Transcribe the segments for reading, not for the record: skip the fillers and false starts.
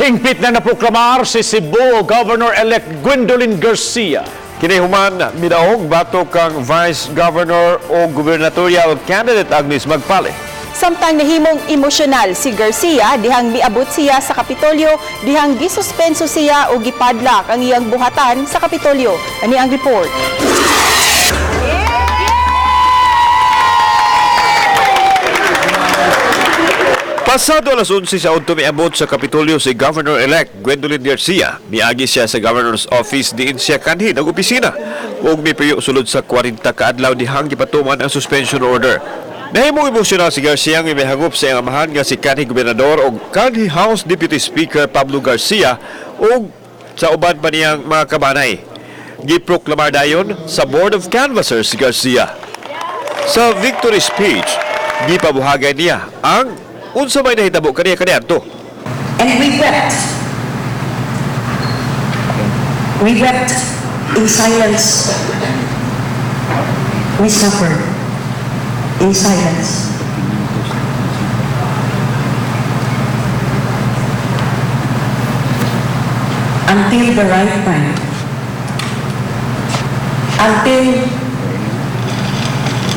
Hingpit na naproklamar si Cebu Governor-elect Gwendolyn Garcia. Kini human midaog batok kang Vice Governor o gubernatorial candidate Agnes Magpale. Samtang nahimong emosyonal si Garcia dihang miabot siya sa Kapitolyo, dihang gisuspenso siya o gipadlak ang iyang buhatan sa Kapitolyo. Ani ang report. Pasado alas 11 sa udto miabot sa Kapitolyo si Governor-elect Gwendolyn Garcia. Miagi siya sa Governor's Office diin siya kanhi ng opisina ug mipuyo sulod sa 40 ka adlaw dihang gipatuman ang suspension order. Nahimong emosyonal si Garcia nga mihangop sa iyang amahan nga si kanhi gobernador ug kanhi House Deputy Speaker Pablo Garcia ug sa uban pa niyang mga kabanay. Giproklamar dayon sa Board of Canvassers si Garcia. Sa victory speech, gipabuhagay niya ang unsa may nahitabo kaniya kaniadto. And we wept. We wept in silence. We suffered in silence. Until the right time. Until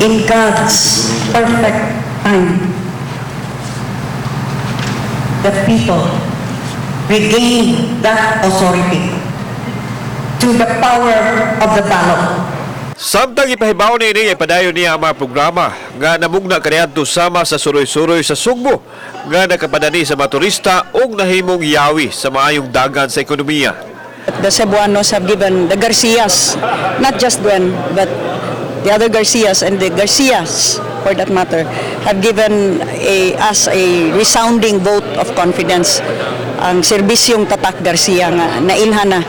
in God's perfect time, the people regain that authority to the power of the ballot. Samtang ipahibaw ni ini, padayon niya ang mga programa nga namugna kaniadto sama sa suroy-suroy sa Sugbo nga nakapadani sa mga turista ug nahimong yawi sa maayong dagan sa ekonomiya. The Cebuanos have given the Garcias, not just Gwen, but the other Garcias and the Garcias, for that matter, have given us a resounding vote of confidence. Ang serbisyong Tatak Garcia nga nailhan na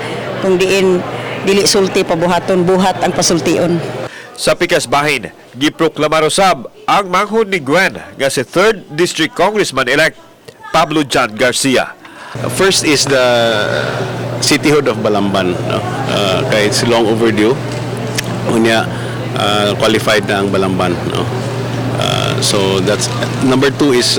kung diin dili sulti pabuhaton, buhat ang pasultion. Sa pikas bahin, giproklamar usab ang manghod ni Gwen nga si 3rd District Congressman-elect Pablo John Garcia. First is the cityhood of Balamban. No? Kay it's long overdue. Unya, qualified na ang Balamban. No? So that's number two is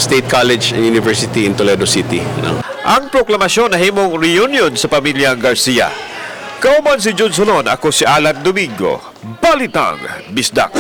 State College and University in Toledo City. No? Ang proklamasyon nahimong reunion sa pamilyang Garcia. Kauban si Jun Solon, ako si Alan Domingo. Balitang Bisdak.